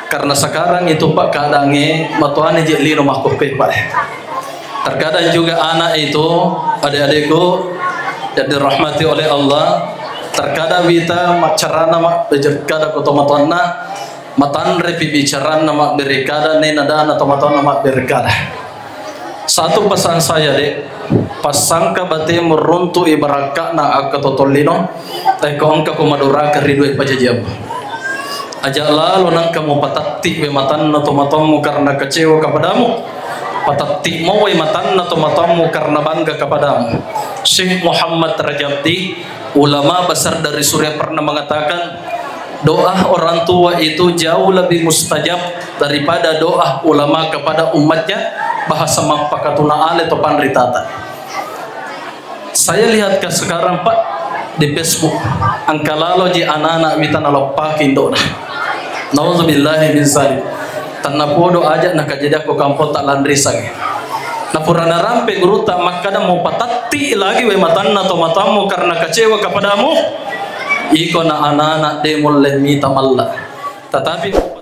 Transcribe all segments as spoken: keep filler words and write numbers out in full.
Karena sekarang itu, Pak, keadaannya matuani je lino makkokkoe, Pak. Terkadang juga anak itu, adik-adikku yang dirahmati oleh Allah, terkadang wita maccarana mak-, kada ko tomatoanna, matanre pi bicaranna mabbere kada, nena dana tomatoanna mabbere kada. Satu pesan saya, Dek, passangka batemu runtu'i barakka'na akkatotong lino, rekko engka ko madoraka ri dua pajajiammu. Aja lalo nangka mupatatti we matanna tomatoammu karena kecewa kepadamu. Patatti mo we matanna tomatoammu karena bangga kepadamu. Syekh Muhammad Rajabdi, ulama besar dari Suriah, pernah mengatakan, doa orang tua itu jauh lebih mustajab daripada doa ulama kepada umatnya, bahasa mappakatuna ale to panritata. Saya lihat ke sekarang, Pak, di Facebook, engka lalo ji anak-anak wita naloppaki indo'na. Nauzubillahi min zalik. Tennapodo aja nakajadiakko kampotta Lanrisang. Napura narampe gurutta makkada, mupatatti lagi we matanna tomatoammu karena kecewa kepadamu. Iko na anak-anak de mulle mita malla. Tetapi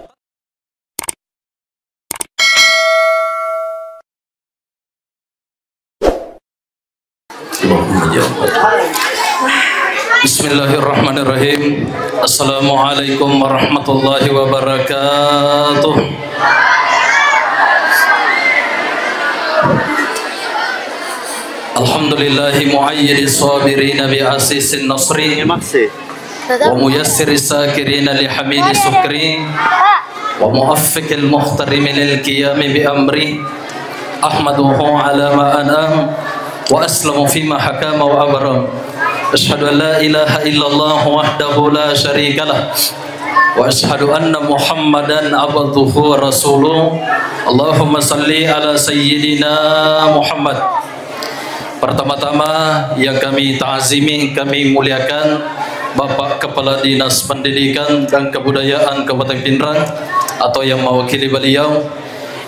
Bismillahirrahmanirrahim. Assalamualaikum warahmatullahi wabarakatuh. Alhamdulillahi muayyidis sabirina bi asisin nasri. Wa muyassiris sakirina li hamidi syukri. Wa muwaffiqil muhtarimi lil qiyami bi amri. Ahmaduhu ala ma an'am. Wa aslamu fima hakama wa abram. Asyhadu an la ilaha illallah wahdahu la syarikalah. Wa asyhadu anna Muhammadan abduhu wa rasuluh. Allahumma salli ala sayyidina Muhammad. Pertama-tama yang kami ta'zimi, kami muliakan Bapak Kepala Dinas Pendidikan dan Kebudayaan Kabupaten Pinrang atau yang mewakili beliau.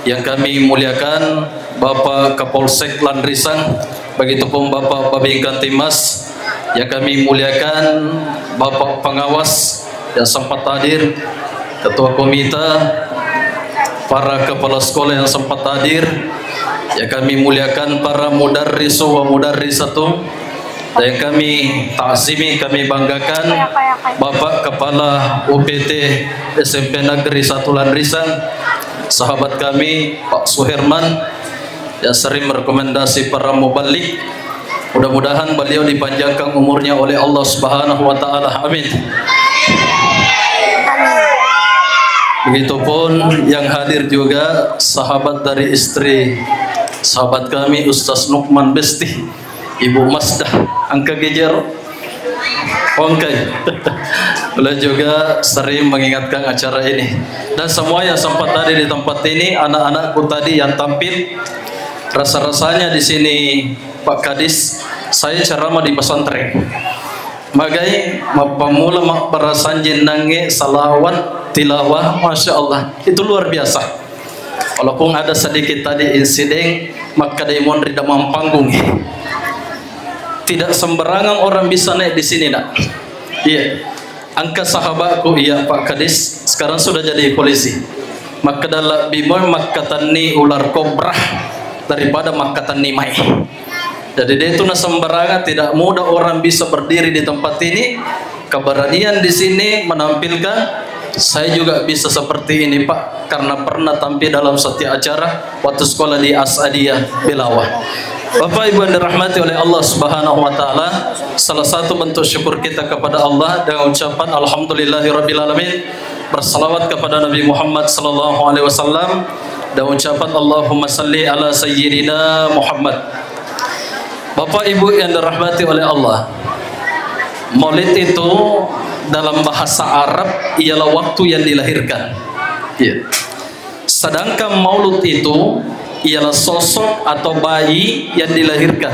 Yang kami muliakan Bapak Kapolsek Lanrisang, begitupun Bapak Babinkamtibmas. Yang kami muliakan Bapak Pengawas yang sempat hadir, ketua komite, para kepala sekolah yang sempat hadir, yang kami muliakan para mudarrisu wa mudarrisatu, dan yang kami ta'zimi, kami banggakan Bapak Kepala U P T S M P Negeri satu Lanrisang, sahabat kami Pak Suherman, yang sering merekomendasi para muballig. Mudah-mudahan beliau dipanjangkan umurnya oleh Allah Subhanahu wa Ta'ala. Amin. Begitupun yang hadir juga sahabat dari istri sahabat kami, Ustaz Nukman Besti, Ibu Masdah, angka gejer. Oke. Beliau juga sering mengingatkan acara ini. Dan semua yang sempat tadi di tempat ini, anak-anakku tadi yang tampil, rasa-rasanya di sini, Pak Kadis, saya ceramah di pesantren. Magai, mappammula mabbarasanjing nangnge salawat, tilawah, Masya Allah. Itu luar biasa. Walaupun ada sedikit tadi insiden, makkadai monri damang panggung. Tidak sembarangan orang bisa naik di sini, nak. Iya. Angka sahabatku, iya, Pak Kadis, sekarang sudah jadi polisi. Makkada lebbi moi makkatenni ular kobra daripada makkatenni mai. Jadi, dia itu na sembarangan, tidak mudah orang bisa berdiri di tempat ini. Keberanian di sini menampilkan, saya juga bisa seperti ini, Pak, karena pernah tampil dalam setiap acara waktu sekolah di As'adiyah Belawa. Bapak Ibu yang dirahmati oleh Allah Subhanahu wa Ta'ala, salah satu bentuk syukur kita kepada Allah dengan ucapan alhamdulillahirabbil alamin, bersalawat kepada Nabi Muhammad sallallahu alaihi wasallam, dan ucapan Allahumma salli ala sayyidina Muhammad. Bapak Ibu yang dirahmati oleh Allah, Maulid itu dalam bahasa Arab ialah waktu yang dilahirkan. Iya. Sedangkan Maulud itu ialah sosok atau bayi yang dilahirkan.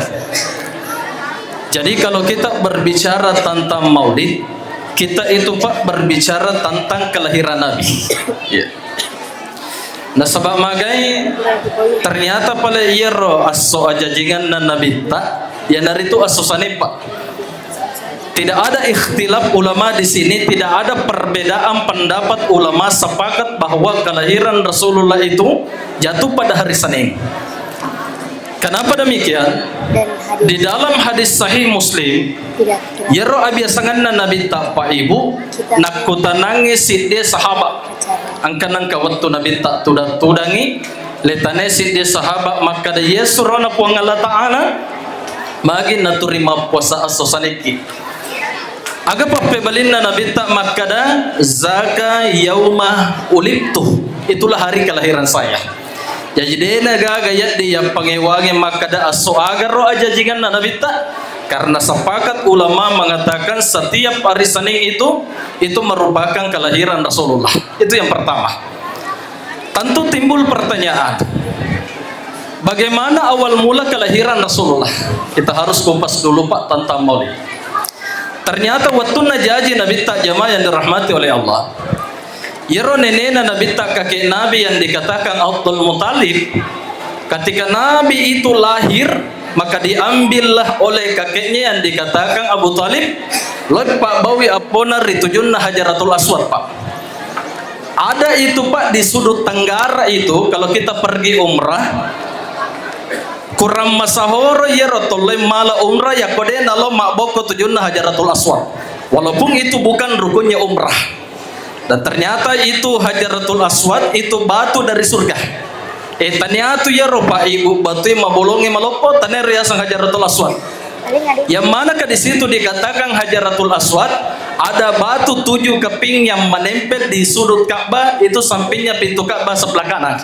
Jadi, kalau kita berbicara tentang Maulid, kita itu, Pak, berbicara tentang kelahiran Nabi. Iya. Nasaba magai, ternyata pale iyaro esso ajajingenna Nabitta, iyanaritu esso Saneppa. Tidak ada ikhtilaf ulama di sini, tidak ada perbedaan pendapat ulama sepakat bahwa kelahiran Rasulullah itu jatuh pada hari Senin. Kenapa demikian? Di dalam hadis sahih Muslim, iyaro abiasanganna Nabitta, Pak Ibu, nakkutanangngi siddi sahaba. Engka nengka wettu Nabitta tudang-tudangi, letanai siddi sahaba makkada, "Ye surona Puang Allah Ta'ala, magi naturi mappuasa esso Senikki?" Aga pappebalinna Nabitta makkada, "Zaka yauma ulidtu." Itulah hari kelahiran saya. Jaji, de'na gaga yaddi yappangewangi makkada esso agaro ajajinganna Nabitta, karena sepakat ulama mengatakan setiap hari Senin itu, itu merupakan kelahiran Rasulullah. Itu yang pertama. Tentu timbul pertanyaan, bagaimana awal mula kelahiran Rasulullah? Kita harus kupas dulu, Pak, tentang Maulid. Ternyata wettunna jaji Nabitta, jamaah yang dirahmati oleh Allah, iyaro nenena Nabitta, kakek Nabi yang dikatakan Abdul Muthalib, ketika Nabi itu lahir, maka diambillah oleh kakeknya yang dikatakan Abu Thalib, loi pabbaui appona ri tujunna Hajaratul Aswad, Pak. Ada itu, Pak, di sudut tenggara itu, kalau kita pergi umrah, kurang masahoro iyaro tolloe mala umrah yakko de' nalo mabbokko tujunna Hajaratul Aswad. Walaupun itu bukan rukunnya umrah. Dan ternyata itu Hajaratul Aswad itu batu dari surga. Eh, taniatu iyaro, Pak Ibu, batue mabolongnge maloppo, tania riaseng Hajaratul Aswad. Yang manakah di situ dikatakan Hajaratul Aswad, ada batu tujuh keping yang menempel di sudut Ka'bah, itu sampingnya pintu Ka'bah sebelah kanan.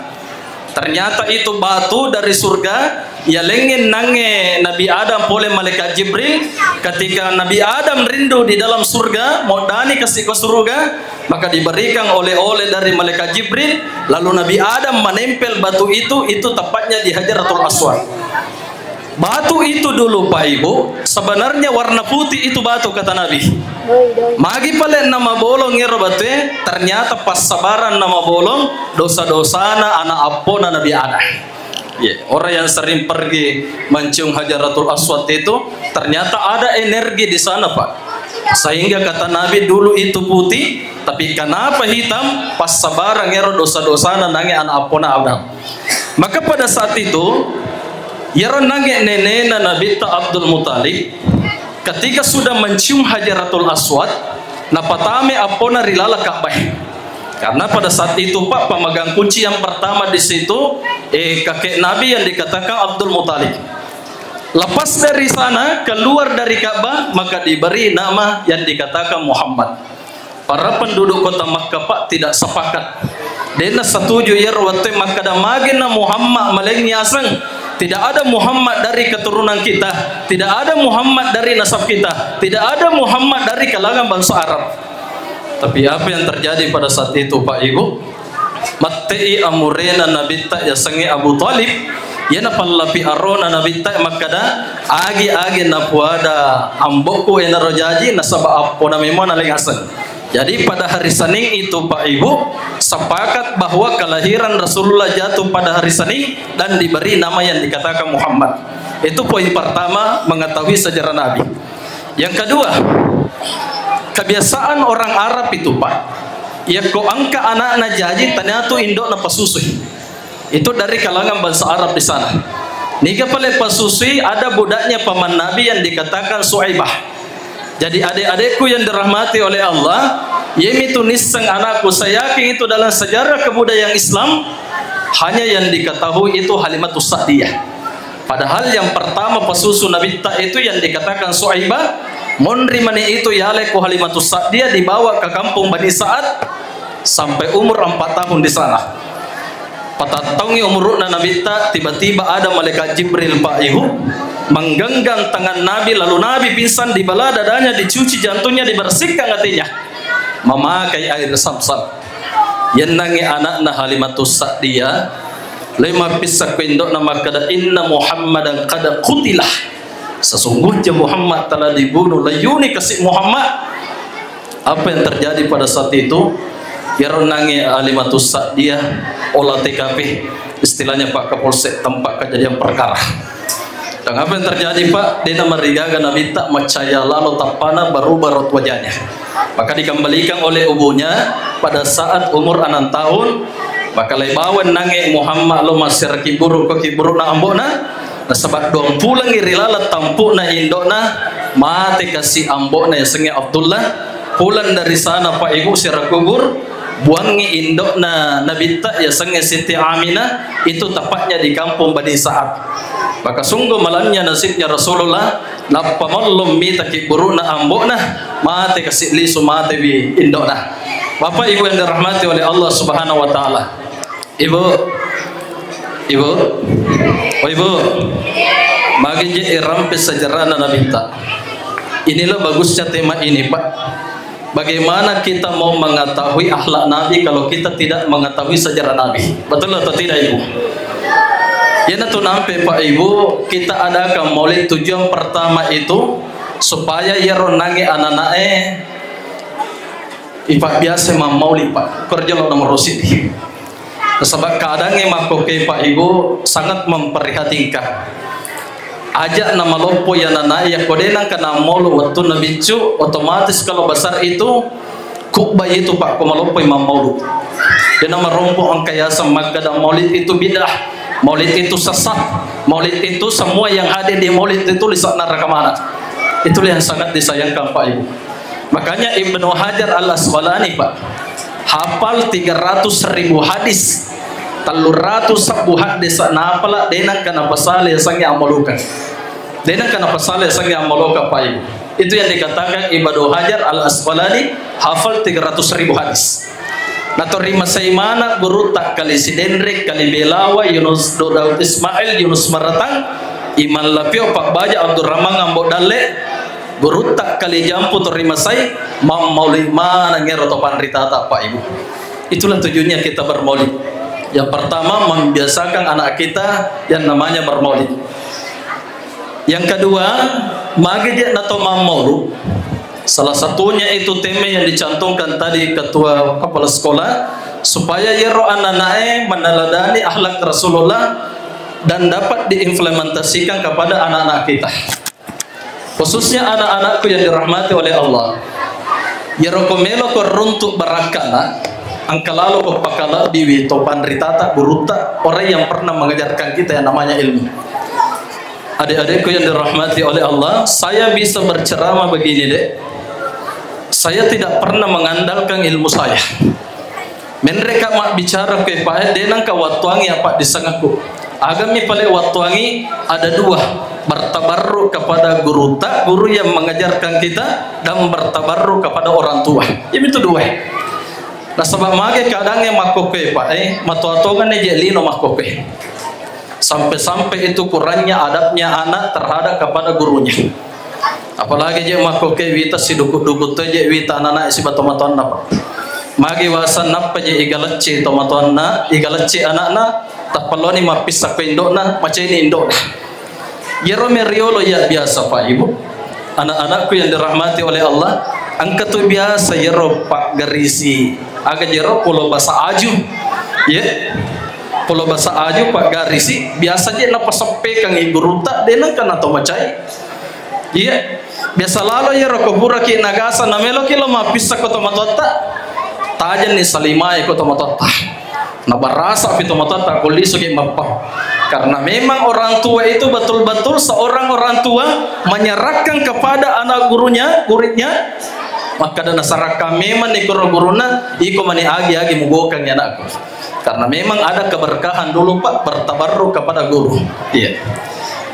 Ternyata itu batu dari surga, yalengnge nangnge Nabi Adam pole malaikat Jibril. Ketika Nabi Adam rindu di dalam surga, mau dani kasih ke surga, maka diberikan oleh-oleh dari malaikat Jibril, lalu Nabi Adam menempel batu itu, itu tepatnya di Hajaratul Aswad. Batu itu dulu, Pak Ibu, sebenarnya warna putih itu batu, kata Nabi. Magi pale namabolong ero batue, ternyata passabaran namabolong dosa-dosana anak appona Nabi Adam. Ya, orang yang sering pergi mencium Hajaratul Aswad itu, ternyata ada energi di sana, Pak. Sehingga kata Nabi, dulu itu putih, tapi kenapa hitam? Passabaran ero dosa-dosana nangnge anak appona Adam. Maka pada saat itu, iyaro nangnge nenena Nabitta Abdul Muthalib, ketika sudah mencium Hajaratul Aswad, napatame appona ri laleng Ka'bah. Karena pada saat itu, Pak, pemegang kunci yang pertama di situ, eh, kakek Nabi yang dikatakan Abdul Muthalib. Lepas dari sana, keluar dari Ka'bah, maka diberi nama yang dikatakan Muhammad. Para penduduk kota Makkah, Pak, tidak sepakat. De'na setuju iyaro wettu makkada, "Magi na Muhammad malengngi aseng? Tidak ada Muhammad dari keturunan kita, tidak ada Muhammad dari nasab kita, tidak ada Muhammad dari kalangan bangsa Arab." Tapi apa yang terjadi pada saat itu, Pak Ibu? Matte'i amurena Nabitta yasengnge Abu Thalib. Iyana pallapi arona Nabitta makkada, "Agi-agi napuada ambokku enaro jaji, nasaba appona memang naleng aseng." Jadi pada hari Senin itu, Pak Ibu, sepakat bahwa kelahiran Rasulullah jatuh pada hari Senin dan diberi nama yang dikatakan Muhammad. Itu poin pertama, mengetahui sejarah Nabi. Yang kedua, kebiasaan orang Arab itu, Pak, yakko engka anakna jaji, taniatu indokna pasusui. Itu dari kalangan bangsa Arab di sana. Niga pale pasusui, ada budaknya paman Nabi yang dikatakan Suaibah. Jadi, adik-adikku yang dirahmati oleh Allah, yemitu nisseng anakku, saya yakin itu dalam sejarah kebudayaan Islam, hanya yang diketahui itu Halimatus Sa'diyah. Padahal yang pertama pasusu Nabitta itu yang dikatakan Suaibah, monri mani itu yaleko Halimatus Sa'diyah, dibawa ke kampung Bani Sa'ad sampai umur empat tahun di sana. Patattaungi umurna Nabitta, tiba-tiba ada malaikat Jibril, Pak Ibu, menggenggam tangan Nabi, lalu Nabi pingsan, dibelah dadanya, dicuci jantungnya, dibersihkan hatinya memakai air Zamzam. Yennangngi anakna Halimatus Sa'diyah, loi mappissakko indokna makkada, "Inna Muhammadan qad qutilah." Sesungguhnya Muhammad telah dibunuh. Layuni kasi Muhammad. Apa yang terjadi pada saat itu? Iyaro nangnge Halimatus Sa'diyah olah T K P, istilahnya Pak Kapolsek, tempat kejadian perkara. Apa yang terjadi, Pak? Dena marigaga Nabitta, macaya lalo tappana, berubah raut wajahnya. Maka dikembalikan oleh ibunya pada saat umur enam tahun, maka lebawan nange Muhammad lo masir kiburu ko kiburu na ambona. Nasaba duang pulangi ri laleng tampu'na indo'na, mate kasi ambo'na yasengnge Abdullah. Pulang dari sana, Pak Ibu, ziarah kubur, buangngi indo'na Nabitta yasengnge Siti Aminah, itu tepatnya di kampung Bani Sa'ad. Maka sungguh malamnya nasibnya Rasulullah, nappa mallong mita kibburu'na ambo'na, mate kasi lisu, matewi indo'na. Bapak Ibu yang dirahmati oleh Allah Subhanahu wa Ta'ala. Ibu, Ibu, oh Ibu, magi je irampe sejarahna Nabitta. Inilah bagusnya tema ini, Pak. Bagaimana kita mau mengetahui akhlak Nabi kalau kita tidak mengetahui sejarah Nabi? Betul atau tidak, Ibu? Yana tu nampe, Pak Ibu, kita adakan maulid tujuan pertama itu supaya yero nange ananae ipa biasa mammaulid, Pak. Kerja lo nomor sini. Nasaba keadaangnge makkoke, Pak Ibu, sangat memprihatinkan. Aja namaloppo yananae, yakko de nengka nammolo wettunna biccu, otomatis kalau besar itu khutbah itu, Pak, ko maloppoi mammaulid. De namarompo engka yaseng makkeda maulid itu bid'ah, maulid itu sesat, maulid itu semua yang hadir di maulid itu lisan neraka mana. Itulah yang sangat disayangkan, Pak Ibu. Makanya Ibnu Hajar Al Asqalani, Pak, hafal tiga ratus ribu hadis, tellu ratus sebbu hadis napala, de nengka napasala yasengnge ammalokeng. De nengka napasala yasengnge ammalokeng, Pak Ibu. Itu yang dikatakan Ibnu Hajar Al Asqalani, hafal tiga ratus ribu hadis. Natori masai mana gurutta Kali Sidenreng, Kali Belawa, Yunus Daud Ismail, Yunus Maratang, Imam Lapio, Pak Baja, Abdurrahman Ambo Dalle, gurutta Kali Jampu tori masai, mammaulid maneng ero to panritata, Pak Ibu. Itulah tujuannya kita bermaulid. Yang pertama, membiasakan anak kita yang namanya bermaulid. Yang kedua, magi je nato mammaulid. Salah satunya itu tema yang dicantumkan tadi ketua kepala sekolah, supaya yero ananae meneladani akhlak Rasulullah dan dapat diimplementasikan kepada anak-anak kita. Khususnya anak-anakku yang dirahmati oleh Allah. Yero ko melo ko runtuk barakkana, engka lalo ko pakalebbiwi to panritata, gurutta, orang yang pernah mengajarkan kita yang namanya ilmu. Adik-adikku yang dirahmati oleh Allah, saya bisa berceramah begini, Dek. Saya tidak pernah mengandalkan ilmu saya. Menreka mabbicara ko epae, de nengka wattuangi apa disengekku. Agami pale wattuangi ada dua, bertabarruk kepada gurutta, guru yang mengajarkan kita, dan bertabarruk kepada orang tua. Ini tuh dua. Nasaba mage keadaangnge makkokkoe, Pak, eh, matoa-toangenni je lino makkokkoe. Sampai-sampai itu kurangnya adabnya anak terhadap kepada gurunya. Apalagi je makkokkoe wita siduku-duku to je wita anak-anak siba tomatoanna, Pak. Magi wasang nappa je igalecce tomatoanna, igalecce anakna, tappaloni mappissa ko indo'na, maceni indo'na. Yero meriolo ya biasa, Pak Ibu. Anak-anakku yang dirahmati oleh Allah, engka tu biasa yero paggarisi, aga jero polo basa aju. Ye. Polo basa aju paggarisi, biasa je napaseppekangi gurutta, de nengka nato macai. Iya. Biasa lalo yero ko puraki nagasa nameloki lo mappissa ko tomatoatta. Tajenni salimai ko tomatoatta. Nabarasa pi tomatoatta ko lisu ki mappa. Karena memang orang tua itu betul-betul seorang orang tua menyerahkan kepada anak gurunya, muridnya, makkeda nasarakka memang ni koro guruna, iko mani agi-agi mugokang anakku. Karena memang ada keberkahan dulu, Pak, bertabarruk kepada guru. Iya.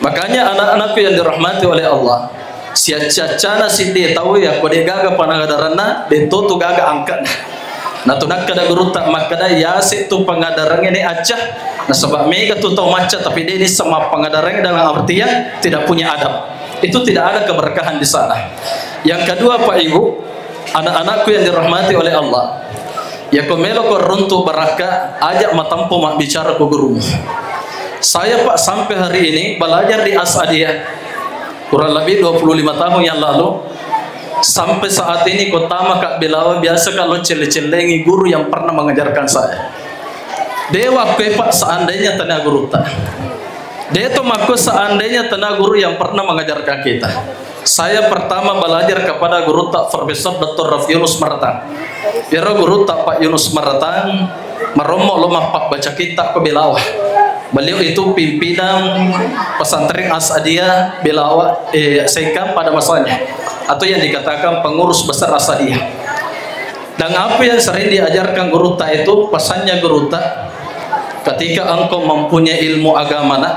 Makanya anak-anakku yang dirahmati oleh Allah, siacca-accana siddi tau yakko de gaga pangadaranna, de to tu gaga angkana. Natu nakkeda gurutta makkeda, yase tu pangadarangnge ne acca. Nasaba mega tu tau macca tapi de nisseng mappangadarang dalam artian tidak punya adab. Itu tidak ada keberkahan di sana. Yang kedua, Pak Ibu, anak-anakku yang dirahmati oleh Allah, yako melo ko runtu barakka, aja matempo mabbicara ko gurumu. Saya, Pak, sampai hari ini belajar di As'adiyah, kurang lebih dua puluh lima tahun yang lalu, sampai saat ini ko tama ka Belawa, biasa ka lo celle-cellengi guru yang pernah mengajarkan saya. Dewa kue, Pak, seandainya tania gurutta. Deto makko seandainya tena guru yang pernah mengajarkan kita. Saya pertama belajar kepada guru tak Profesor Doktor Raf Yunus Maratang. Iro guru tak Pak Yunus Maratang, marommo lo mappa baca kitab ke Belawa. Beliau itu pimpinan pesantren Asadiyah Belawa, eh, Sengkang pada masanya, atau yang dikatakan pengurus besar Asadiyah. Dan apa yang sering diajarkan guru tak itu, pesannya guru tak, ketika engkau mempunyai ilmu agama nak,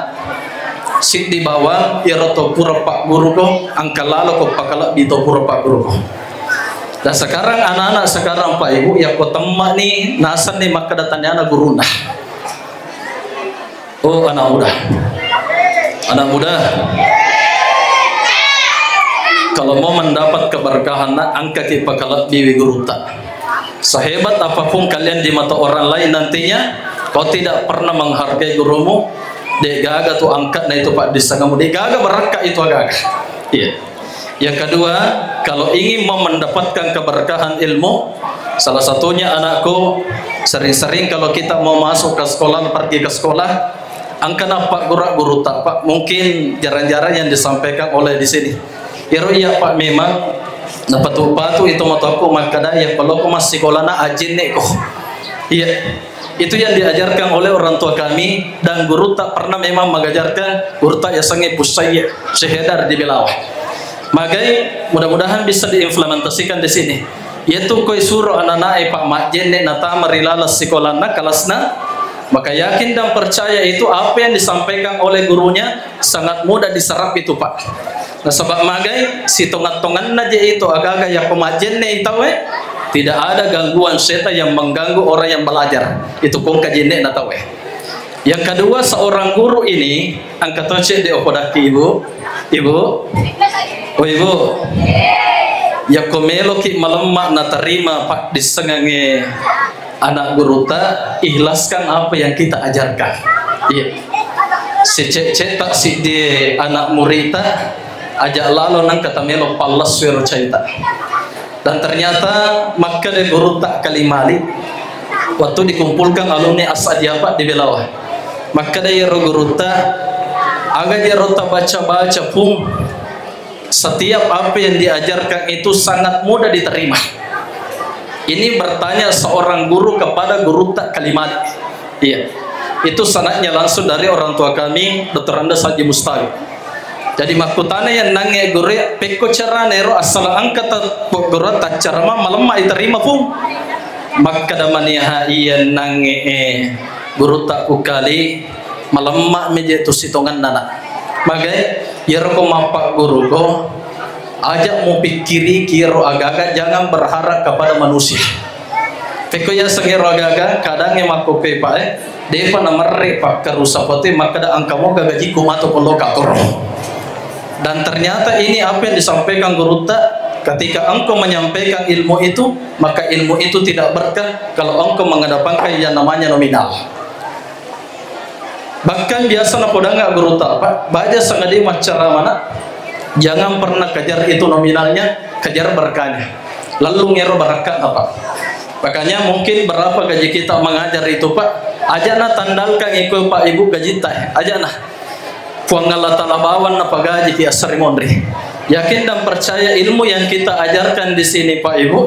siddi bawang iyaro to pura pagguruko, engka laloko pakalebbi to pura pagguruko. Dan sekarang anak-anak sekarang, Pak Ibu, yakko temma ni, nasenni makkeda taniana guruna. Oh, anak muda. Anak muda. Kalau mau mendapat keberkahan, nak, engkaki pakalebbiwi gurutta. Sehebat apapun kalian di mata orang lain nantinya, kau tidak pernah menghargai gurumu, de gaga tu angkatna itu paddissengamu, de gaga barakka itu agaga. Iya. Yang kedua, kalau ingin mau mendapatkan keberkahan ilmu, salah satunya anakku, sering-sering kalau kita mau masuk ke sekolah, pergi ke sekolah, engkana paggura guru tak, Pak, mungkin jarang-jarang yang disampaikan oleh di sini. Iro iya, Pak, memang napatu-patu itu motoku makkada yang perlu aku masih sekolah na ajin neko. Iya. Itu yang diajarkan oleh orang tua kami, dan guru tak pernah memang mengajarkan guru tak yasengnge pusai sehedar di Belawa. Magai, mudah-mudahan bisa diimplementasikan di sini. Yaitu koi suro anak-anak e, Pak, majjenne natama ri laleng sikolanna, kelasna, maka yakin dan percaya itu apa yang disampaikan oleh gurunya sangat mudah diserap itu, Pak. Nasaba magai, sitonga-tonganna je itu agaga yakko majjenne i tauwe, tidak ada gangguan setan yang mengganggu orang yang belajar. Itu kongka jenne na tauwe. Yang kedua, seorang guru ini, engka to cedde okodaki, Ibu. Ibu. Oh, Ibu. Yakko meloki malemma natarima paddissengange anak guruta, ikhlaskan apa yang kita ajarkan. Iya. Secek-cek tak siddi anak murita, ajak lalo nang kata melo pallas wero caita. Dan ternyata makkeda gurutta Kalimali, waktu dikumpulkan alumni Asadiapa di Belawa, makkeda iyaro gurutta, aga jero tabaca-baca pung, setiap apa yang diajarkan itu sangat mudah diterima. Ini bertanya seorang guru kepada gurutta Kalimali. Iya. Itu sanadnya langsung dari orang tua kami, Doktor Andes Haji Mustawi. Jadi makkutana yang nange guru, pekko carana ero asal angka ta guru taccarama malemma iterima pung. Makkeda maniha iya nange, eh, guru tak ukali malemma meje tu sitonganna nak. Magai, iyaro ko mappagguru ko, aja mupikkiriki ero agaga, jangan berharap kepada manusia. Pekko yaseng ero agaga, kadangnge makkope, Pak, eh, depa namerre pakkarusa pate makkeda engka moga gajiku matu ko loka koro. Dan ternyata ini apa yang disampaikan gurutta, ketika engkau menyampaikan ilmu itu, maka ilmu itu tidak berkah kalau engkau mengedepankan yang namanya nominal. Bahkan biasa napodanga gurutta, Pak, baja sangadi maccaramana, jangan pernah kejar itu nominalnya, kejar berkahnya. Lallung ero barakka apa. Makanya mungkin berapa gaji kita mengajar itu, Pak, aja na tandalkan iko, Pak, Ibu, gajitta, aja na. Puang Allah Ta'ala bawang napagajiki assarimonri. Yakin dan percaya ilmu yang kita ajarkan di sini, Pak, Ibu,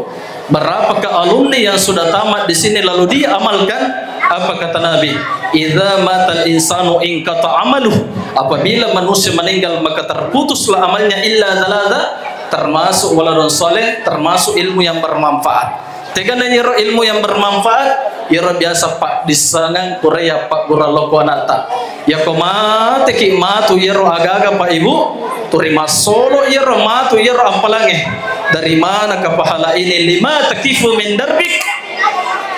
berapakah alumni yang sudah tamat di sini lalu dia amalkan? Apa kata Nabi? "Idza matal insanu inqata amaluh." Apabila manusia meninggal, maka terputuslah amalnya, illa thalatha, termasuk waladun saleh, termasuk ilmu yang bermanfaat. Tegana iyaro ilmu yang bermanfaat, iyaro biasa paddissengang pura yappaggura loko anatta. Yako mateki matu iyaro agaga, Pak, Ibu, turi massolo iyaro matu iyaro ampalangnge. Dari manakah pahala ini? Lima takifu min darbik?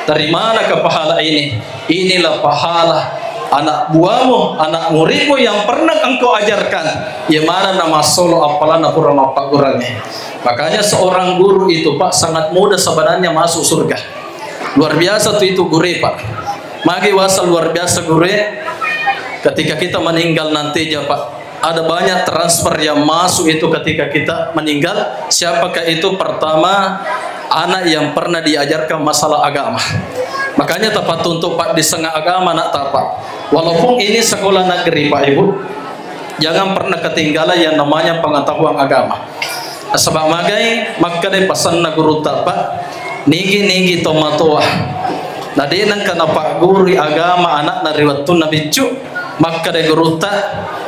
Dari manakah pahala ini? Inilah pahala anak buahmu, anak muridmu yang pernah engkau ajarkan. Iya maneng na massolo appalanna pura mappaggurangnge. Makanya seorang guru itu, Pak, sangat mudah sebenarnya masuk surga. Luar biasa tuh itu guru, Pak. Magi wasa luar biasa guru, ketika kita meninggal nantinya, Pak, ada banyak transfer yang masuk itu ketika kita meninggal. Siapakah itu? Pertama, anak yang pernah diajarkan masalah agama. Makanya tapattu untuk paddisseng agama anak tapa. Walaupun ini sekolah negeri, Pak Ibu, jangan pernah ketinggalan yang namanya pengetahuan agama. Nasaba magai makkeda pasanna gurutta, Pak, nigi-nigi tomatoa na de nengka napaggurui agama anakna ri wettunna biccu, makkeda gurutta,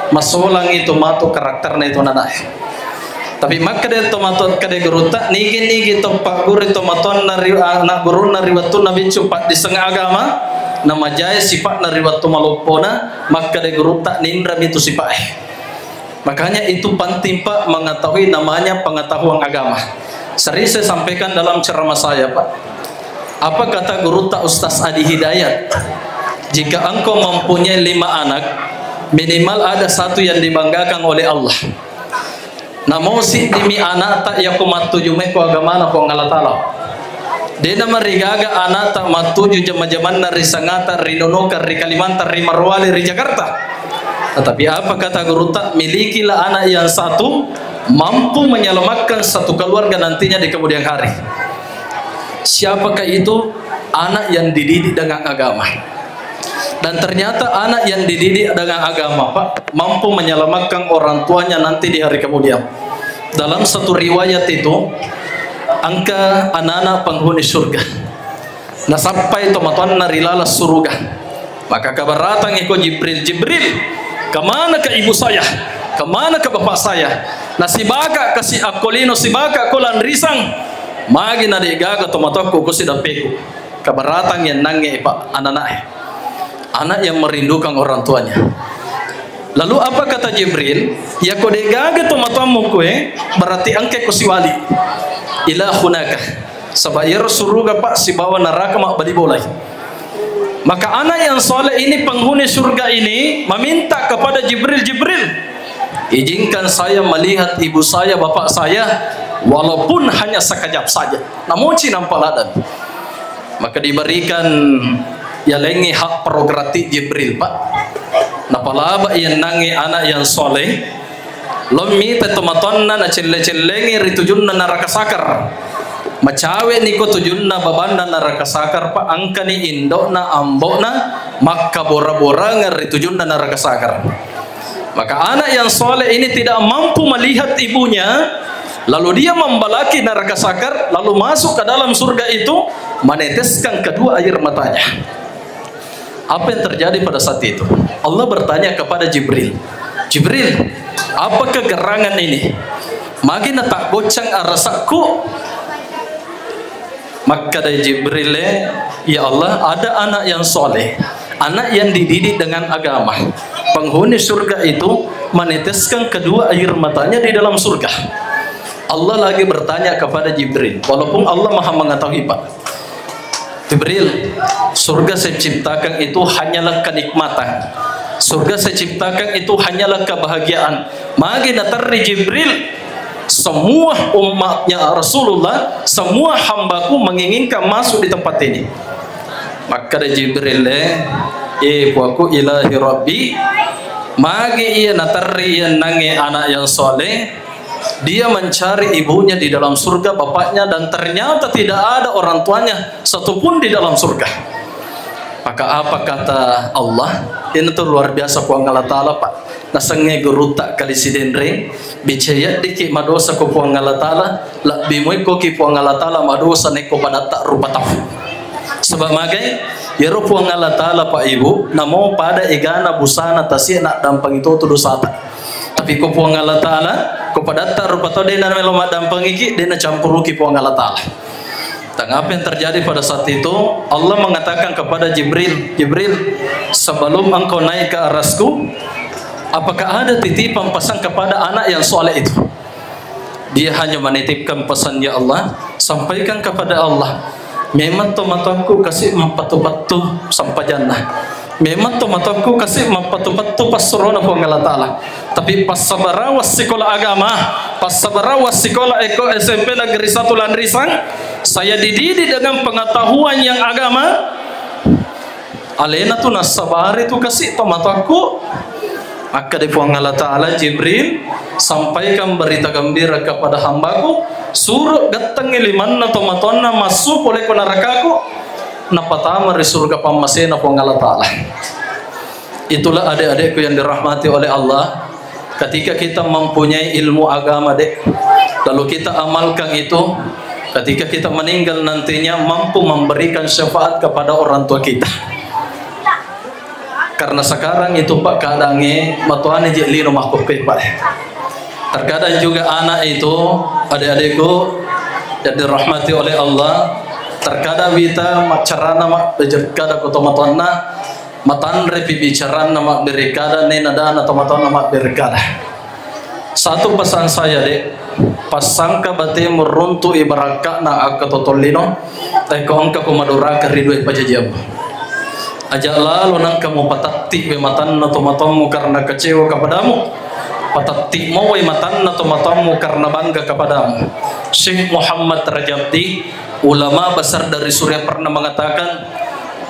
masolangi tomatoa karakterna itu nanae. Tapi makkeda tomatoa, keda gurutta, nigi-nigi to paggurui tomatoanna ri anak gurunna ri wettunna biccu paddisseng agama, namajae sipa'na ri wettu maloppona, makkeda gurutta, ninrami tu sipa'e. Makanya itu penting, Pak, mengetahui namanya pengetahuan agama. Sering saya sampaikan dalam ceramah saya, Pak. Apa kata gurutta Ustaz Adi Hidayat? Jika engkau mempunyai lima anak, minimal ada satu yang dibanggakan oleh Allah. Namo siddimi anakta yako mattuju mekko agamana Puang Allah Ta'ala. Dena marigaga anakta mattuju jama-jamanna ri Sangata, ri Nonoka, ri Kalimantan, ri Morowali, ri Jakarta. Tetapi apa kata gurutta? Milikilah anak yang satu mampu menyelamatkan satu keluarga nantinya di kemudian hari. Siapakah itu? Anak yang dididik dengan agama. Dan ternyata anak yang dididik dengan agama, Pak, mampu menyelamatkan orang tuanya nanti di hari kemudian. Dalam satu riwayat itu, engka anak-anak penghuni surga. Nasappai tomatoanna ri laleng suruga. Maka kabaratang iko Jibril, "Jibril, kemana ke ibu saya? Kemana ke bapak saya? Nasibaka kasi akko lino, sibaka ko lanrisang. Magi na de'gaga tomatoakku ko sidappeku." Kabaratang yang nange, Pak, anak-anak, anak yang merindukan orang tuanya. Lalu apa kata Jibril? "Yako de'gaga tomatoammu kue, berarti engke ko siwali. Ila hunaka." Saba iyaro suruga, Pak, sibawa naraka mabbali bolai. Maka anak yang soleh ini, penghuni surga ini, meminta kepada Jibril, "Jibril, izinkan saya melihat ibu saya, bapak saya, walaupun hanya sekejap saja." Namoci nampa ladang. Maka diberikan yalengi hak prerogatif Jibril, Pak. Napalaba iyennangnge anak yang soleh, lo mita tomatoanna nacelle-cellengi ri tujunna naraka sakar. Macawe niko tujunna babanna naraka sakar, Pak, engkani indokna, ambokna makkabora-borangeng ri tujunna naraka sakar. Maka anak yang soleh ini tidak mampu melihat ibunya, lalu dia membalaki neraka sakar, lalu masuk ke dalam surga itu, meneteskan kedua air matanya. Apa yang terjadi pada saat itu? Allah bertanya kepada Jibril, "Jibril, apakah gerangan ini? Magi natak gocang arasakku?" Makkeda Jibril, "Ya Allah, ada anak yang soleh, anak yang dididik dengan agama. Penghuni surga itu meneteskan kedua air matanya di dalam surga." Allah lagi bertanya kepada Jibril, walaupun Allah Maha Mengetahui, Pak. "Jibril, surga saya ciptakan itu hanyalah kenikmatan. Surga saya ciptakan itu hanyalah kebahagiaan." Magi naterri Jibril, "Semua umatnya Rasulullah, semua hambaku menginginkan masuk di tempat ini." Makkeda Jibril, "Eh, eh, puaku, ilahi rabbi, magi iya naterri iyennangnge anak yang soleh, dia mencari ibunya di dalam surga, bapaknya, dan ternyata tidak ada orang tuanya satupun di dalam surga." Maka apa kata Allah? Ini tuh luar biasa Puang Allah Ta'ala, Pak. Nasengnge gurutta kali sidenreng, bicayadiki madosa ko Puang Allah Ta'ala, lebbi moiko ki Puang Allah Ta'ala madosa nekko padatta rupa tau. Sebab magai, yero Puang Allah Ta'ala, Pak Ibu, namo pada egana busana tasie naddampengi totu dosata. Tapi ko Puang Allah Ta'ala, ko padatta rupa tau de namelo maddampengiki, de nacampuruki Puang Allah Ta'ala. Dan apa yang terjadi pada saat itu? Allah mengatakan kepada Jibril, "Jibril, sebelum engkau naik ke arasku, apakah ada titipan pesan kepada anak yang soleh itu?" Dia hanya menitipkan pesan, "Ya Allah, sampaikan kepada Allah. Memang tomatoakku kasi mappatu-patu sampajanna. Memang tomatoakku kasi mappatu-patu passurona Puang Allah Ta'ala. Tapi passabara wassikola agama, passabara wassikola eko S M P Negeri Satu Lanrisang, saya dididik dengan pengetahuan yang agama. Alena tu nassabari tu kasi tomatoakku." Makkeda Puang Allah Ta'ala, "Jibril, sampaikan berita gembira kepada hambaku, suruh gettengi limanna tomatoanna massu pole ko narakaku." napatama ri surga pammasena Puang Allah Ta'ala. Itulah adik-adikku yang dirahmati oleh Allah, ketika kita mempunyai ilmu agama, dek, lalu kita amalkan itu, ketika kita meninggal nantinya mampu memberikan syafaat kepada orang tua kita. Karena sekarang itu, Pak, keadaannya matuane je lino makkukkue, Pak. Terkadang juga anak itu, adik-adikku yang dirahmati oleh Allah, terkadang wita maccarana mak-, kada ko tomatoanna, matanre pi bicaranna mabbere kada, nena dana tomatoanna mabbere kada. Satu pesan saya, dek, passangka batemu runtu'i barakka'na akkatotollino, rekko engka ko maduraka ri dua pajajiammu. Aja lalo nangka mupatatti we matanna tomatoammu karena kecewa kepadamu. Patatti mo we matanna tomatoammu karena bangga kepadamu. Syekh Muhammad Rajabdi, ulama besar dari Suriah, pernah mengatakan,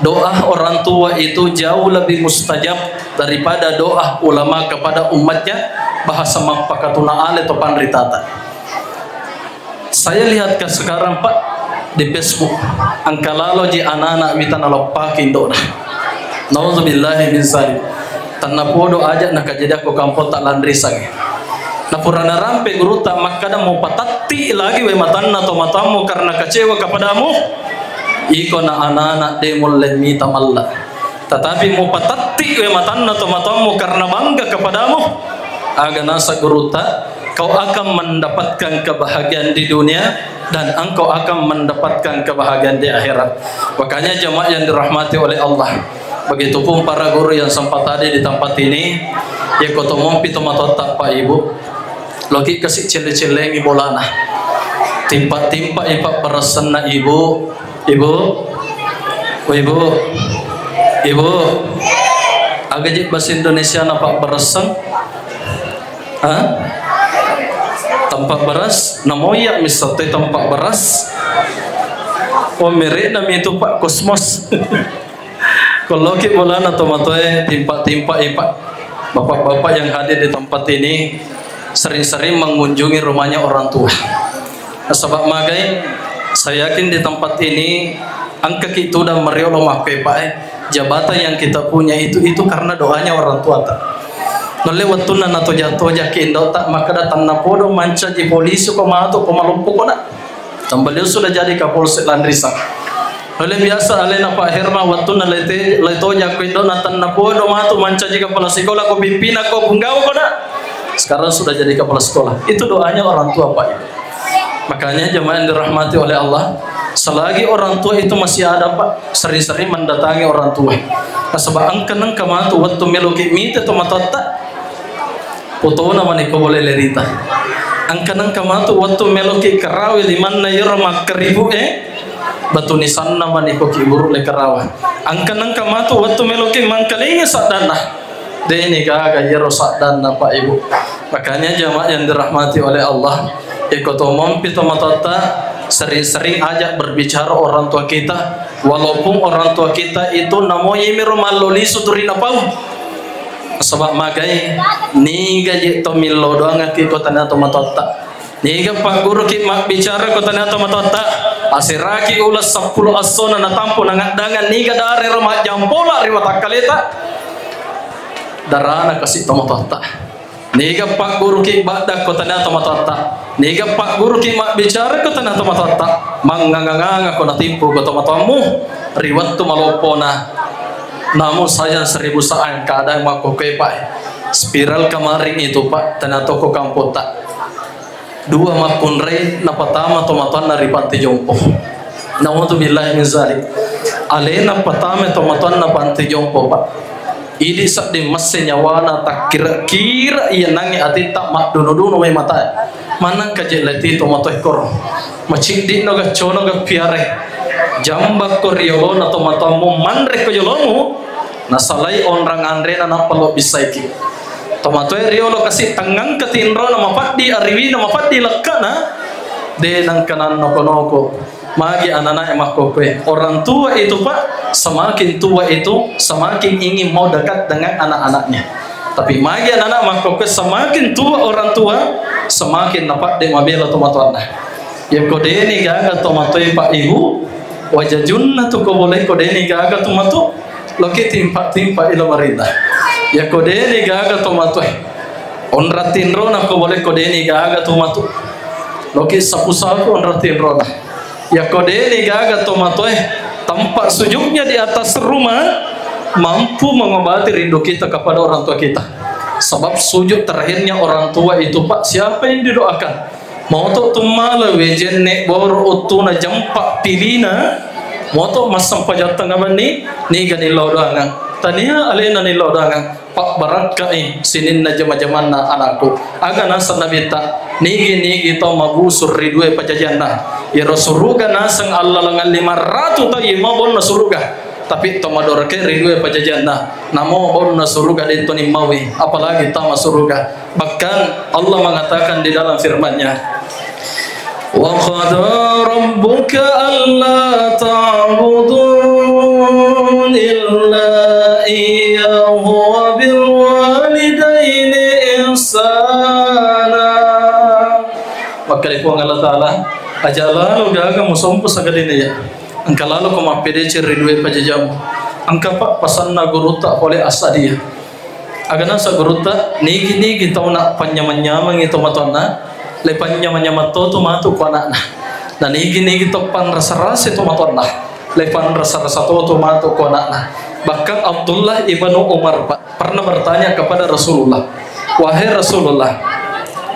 doa orang tua itu jauh lebih mustajab daripada doa ulama kepada umatnya, bahasa mappakatuna ale to panritata. Saya lihat ke sekarang, Pak, di Facebook, engka lalo ji anak-anak wita naloppaki indo'na. Nauzubillahi min zalik. Tannapodo aja nakajadiakko kampotta Landrisang. Napura narampe gurutta makkada, mupatatti lagi we matanna tomatoammu karena kecewa kepadamu. Iko na anak-anak de mulle mita malla. Tetapi mupatatti we matanna tomatoammu karena bangga kepadamu. Aga nasa gurutta, kau akan mendapatkan kebahagiaan di dunia dan engkau akan mendapatkan kebahagiaan di akhirat. Makanya jamaah yang dirahmati oleh Allah, begitupun para guru yang sempat hadir di tempat ini, ya kotomompi tomatoatta Pak Ibu, loki kasi celle-cellengi bolana. Timpa-timpa ipa barasanna Ibu, Ibu, oh, Ibu, Ibu, aga je bahasa Indonesia na pabbarasang? Ha? Tempat beras, namo iya misal tempat beras. Oh, merekna mi itu, Pak, Cosmos. Kalau ki bolana tomatoe timpa-timpa, eh, Pak. Bapak-bapak yang hadir di tempat ini sering-sering mengunjungi rumahnya orang tua. Nasaba magai, saya yakin di tempat ini engka ki tudang mariolo makkepae. Jabatan yang kita punya itu, itu karena doanya orang tua ta. Nulle wettunna natoja-toja ki indo'ta, makkada tannapodo mancaji polisi ko matu ko maloppo ko na. Tambah beliau sudah jadi Kapolsek Landrisang. Nulle biasa alena Pak Herma wettunna lete-, letoja ko indo'na, tannapodo matu mancaji kepala sekolah ko pimpina ko punggawa ko na. Sekarang sudah jadi kepala sekolah. Itu doanya orang tua, Pak. Makanya jemaah yang dirahmati oleh Allah, selagi orang tua itu masih ada, Pak, sering-sering mendatangi orang tua. Nasaba engka nengka matu wettu meloki mite tomatoatta, potona mani ko boleh lerita. Engka nengka matu wettu meloki karawi limanna yero makkeribu e, batu nisanna mani ko ki buru le karawa. Engka nengka matu wettu meloki mangkalingi saddanna. Deni gaga iyaro saddanna, Pak, Ibu. Makanya jamaah yang dirahmati oleh Allah, iko to mompi tomatoatta, sering-sering ajak berbicara orang tua kita. Walaupun orang tua kita itu namo imiro mallo lisu turi napau. Sebab magai, niga je to millo doangaki ko tania tomatoatta. Niga pagguruki mabbicara ko tania tomatoatta, aseraki uleng seppulo essona natampu nangaddangan, niga darero majjampola ri watakkaleta, darana kasi tomatoatta. Niga pagguruki badda ko tania tomatoatta, niga pagguruki mabbicara ko tania tomatoatta, manganga-nganga ko natimpu ko tomatoammu ri wettu maloppona. Namun sayang seribu sayang, keadaan makkokkoe, Pak. Spiral kemarin itu, Pak, tania toko kampotta. Dua makkunrai napatama tomatoanna ri panti jompo. Naudzubillahi min zalik. Alena patama tomatoanna panti jompo, Pak. Idi sedding masse nyawana, takkira-kira iya nangi atitta, maddunu-dunu mai matae. Maneng kaje leti tomatoe koro. Maciddi no gaccono gappiare. Jambakko riolona tomatoammu manre ko jolomu. Nasalai onrang anrena nappa lo bissaiki. Tomatoe riolo kasi tengngangka tinrona mapaddi ariwina mapaddi lekkana, de nangka nannoko-noko. Magi ananae makkokkoe. Orang tua itu, Pak, semakin tua itu semakin ingin mau dekat dengan anak-anaknya. Tapi magi anak-anak makkokkoe semakin tua orang tua semakin napadde mabela tomatoanna. Yako deni gaga tomatoe, Pak, Ibu, Wajajunna tu ko boleh ko deni gaga tu matu, loki timpa-timpa ila marita. Ya ko deni gaga tu matu, eh. Onra tinrona ko boleh ko deni gaga tu matu, loki sapu-sapu onra tinrona. Ya ko deni gaga tu matu, eh. Tempat sujudnya di atas rumah mampu mengobati rindu kita kepada orang tua kita. Sebab sujud terakhirnya orang tua itu, Pak, siapa yang didoakan? Moto tummala wejenne boro ottuna jampa pilina, moto massempajang tengnga benni, niga nillau doangang. Tania alena nillau doangang, pabbarakkai sininna jama-jamanna anakku. Aga naseng Nabitta, nigi-nigi tau mabusur ri dua pajajianna. Iyaro suruga naseng allalengang lima ratu taui mabonna suruga. Tapi to madorake ri dua pajajianna, namo bonna suruga de'to nimmaui, apalagi tama suruga. Bahkan Allah mengatakan di dalam firman-Nya, "Wa qada rabbuka alla ta'budu illa iyyahu wa bil walidaini ihsana." Makkeda Puang Allah Ta'ala, aja lalo gaga musompo sagadinna ya. Engka laloko mappedeceng ri dua pajajiammu. Engka, Pak, pasanna gurutta pole Assadia. Aga naseng gurutta, nigi-nigi tau na panyameng-nyamengi tomatoanna, le panyameng-nyameng to tu matu ko anakna. Na nigi-nigi tau panrasa-rasa tomatoanna, le panrasa-rasa to tu matu ko anakna. Bahkan Abdullah ibnu Umar, Pak, pernah bertanya kepada Rasulullah, "Wahai Rasulullah,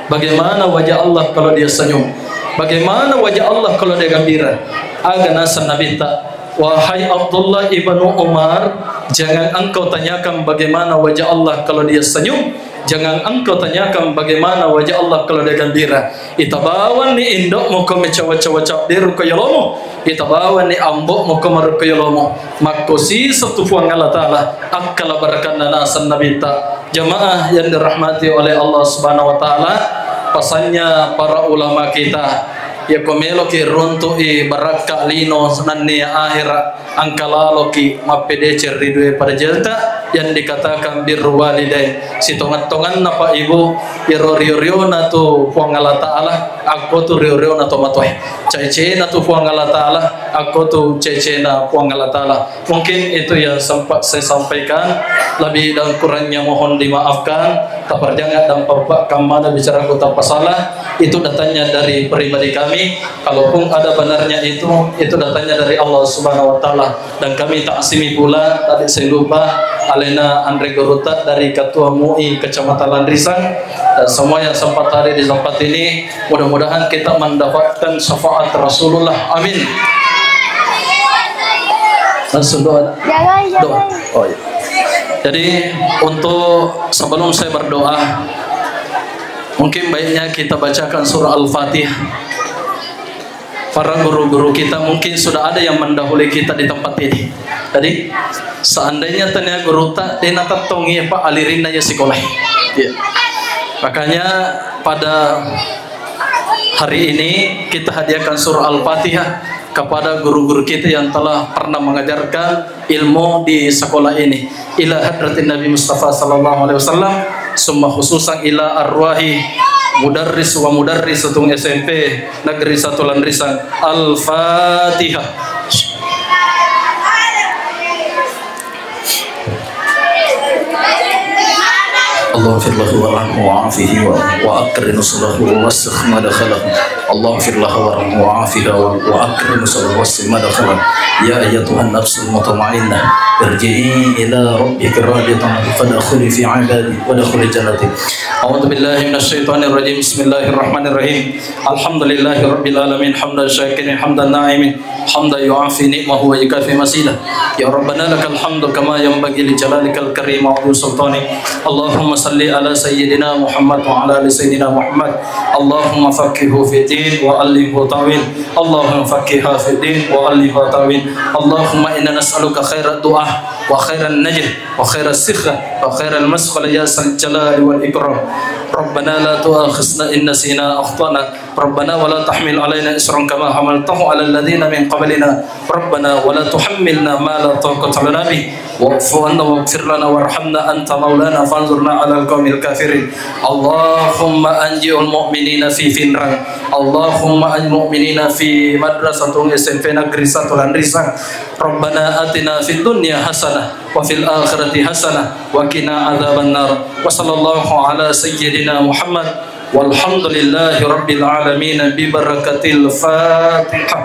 bagaimana wajah Allah kalau Dia senyum? Bagaimana wajah Allah kalau Dia gembira?" Aga naseng Nabitta, "Wahai Abdullah ibnu Umar, jangan engkau tanyakan bagaimana wajah Allah kalau Dia senyum. Jangan engkau tanyakan bagaimana wajah Allah kalau Dia gembira. Itabawanni indo'mu ko mecawa-cawa cabberu ko yolomu. Itabawanni ambo'mu ko maru ko yolomu." Makko siseng tu Puang Allah Ta'ala, akkala barakanna naseng Nabitta. Jamaah yang dirahmati oleh Allah Subhanahu wa Ta'ala, pesannya para ulama kita, yako meloki runtu'i barakka lino nennia ahera, engka laloki mappedeceng ri dua pajajiatta yang dikatakan birru walidain. Sitongeng-tongenna, Pak, Ibu, iyaro rio-riona tu Puang Allah Ta'ala, akko tu rio-riona tomatoae. Caicena tu Puang Allah Ta'ala, akko tu caicena Puang Allah Ta'ala. Mungkin itu yang sempat saya sampaikan. Lebih dan kurangnya mohon dimaafkan. Taparjanga dan papa kammana bicaraku tappa salah. Itu datangnya dari pribadi kami. Kalaupun ada benarnya itu, itu datangnya dari Allah Subhanahu wa Ta'ala. Dan kami taksimi pula, tadi saya lupa, alena Andre Gurutta dari Ketua MUI Kecamatan Lanrisang, dan semua yang sempat hadir di tempat ini, mudah-mudahan kita mendapatkan syafaat Rasulullah. Amin. Langsung doa. Jangan, doa. Jangan. Oh, iya. Jadi, untuk sebelum saya berdoa, mungkin baiknya kita bacakan surah Al-Fatihah. Para guru-guru kita mungkin sudah ada yang mendahului kita di tempat ini. Jadi, seandainya tania gurutta, de' natettongi, Pak, alirinna ya sekolah. Ya. Makanya pada hari ini kita hadiahkan surah Al-Fatihah kepada guru-guru kita yang telah pernah mengajarkan ilmu di sekolah ini. Ila hadratin Nabi Mustafa sallallahu alaihi wasallam, summa khususan ila arwahi mudarris wa mudarrisatung S M P Negeri Satu Lanrisang. Al-Fatihah. اللهم اغفر له وارحمه وعافه و-، وأكرم نزله ووسع مدخله. اللهم اغفر له وارحمه وعافه و-، وأكرم نزله ووسع مدخله. يا أيتها النفس المطمئنة، ارجعي إلى ربك راضية مرضية فادخلي في عبادي وادخلي جنتي. أعوذ بالله من الشيطان الرجيم. بسم الله الرحمن الرحيم. الحمد لله رب العالمين. حمدا شاكرين، حمدا ناعمين. حمدا يوافي نعمه ويكافئ مزيده. يا ربنا لك الحمد كما ينبغي لجلالك الكريم وعظيم سلطانك. اللهم صل على سيدنا محمد وعلى آل سيدنا محمد. اللهم فقهه في الدين وعلمه التأويل. اللهم فقهه في الدين وعلمه التأويل. اللهم إنا نسألك خير الدعاء وخير النجاح وخير الصحة وخير المسألة يا ذا الجلال والإكرام. ربنا لا تؤاخذنا إن نسينا أو أخطأنا. ربنا ولا تحمل علينا إصرا كما حملته على الذين من قبلنا. ربنا ولا تحملنا ما لا طاقة لنا به. واعف عنا واغفر لنا وارحمنا أنت مولانا فانصرنا على القوم الكافرين. اللهم أنجي المؤمنين في Pinrang. اللهم أنجي المؤمنين في مدرسة S M P Negeri Satu Lanrisang. ربنا آتنا في الدنيا حسنة وفي الآخرة حسنة وقنا عذاب النار. وصلى الله على سيدنا محمد والحمد لله رب العالمين ببركة الفاتحة.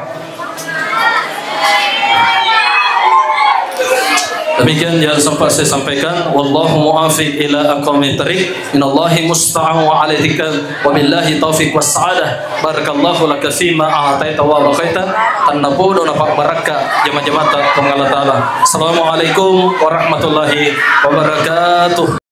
Demikian yang sempat saya sampaikan. Wallahu muwaffiq ila aqwamit thariq. Minallahi musta'an wa alaihi tikal. Wabillahi taufiq was sa'adah. Barakallahu laka fima a'taita wa abqaita. Tennapodo napabbarakka jama-jamata Puang Allah Ta'ala. Assalamualaikum warahmatullahi wabarakatuh.